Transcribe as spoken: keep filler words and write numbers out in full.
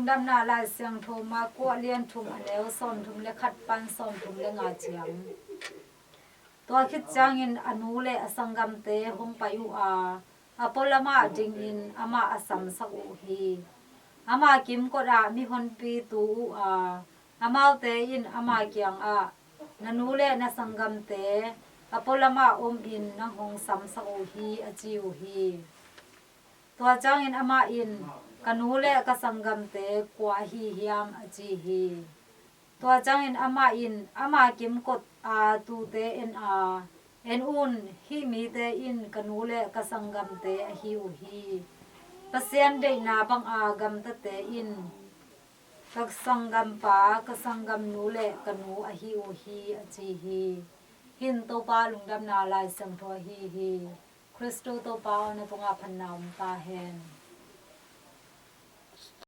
Lungdamna Lai Siangtho Mark a lian thum, a neu sawmthum le khat pan sawmthum le nga ciang. Tua khit ciangin a nu le a sanggamte hong pai uh a, a pualamah dingin amah a samsak uh hi. Ama kimkot ah mihonpi tu uh a, amaute in ama kiangah, "Na nu le na sanggamte a pualamah omin nang hong samsak uh hi," a ci uh hi. Tua ciangin amah in, "Ka nu le ka sanggamte kua ahi hiam?" a ci hi. Tua ciangin amah in ama kimkot a tuute en a, "En un, hih mite in ka nu le ka sanggamte ahi uh hi. Pasian deihna banga gamtate in ka sanggampa, ka sanggamnu le ka nu ahi uh hi," a ci hi. Hih in Topa Lungdamna Lai Siangtho ahi hi. Khristu Topa aw, na tungah phatna om ta hen.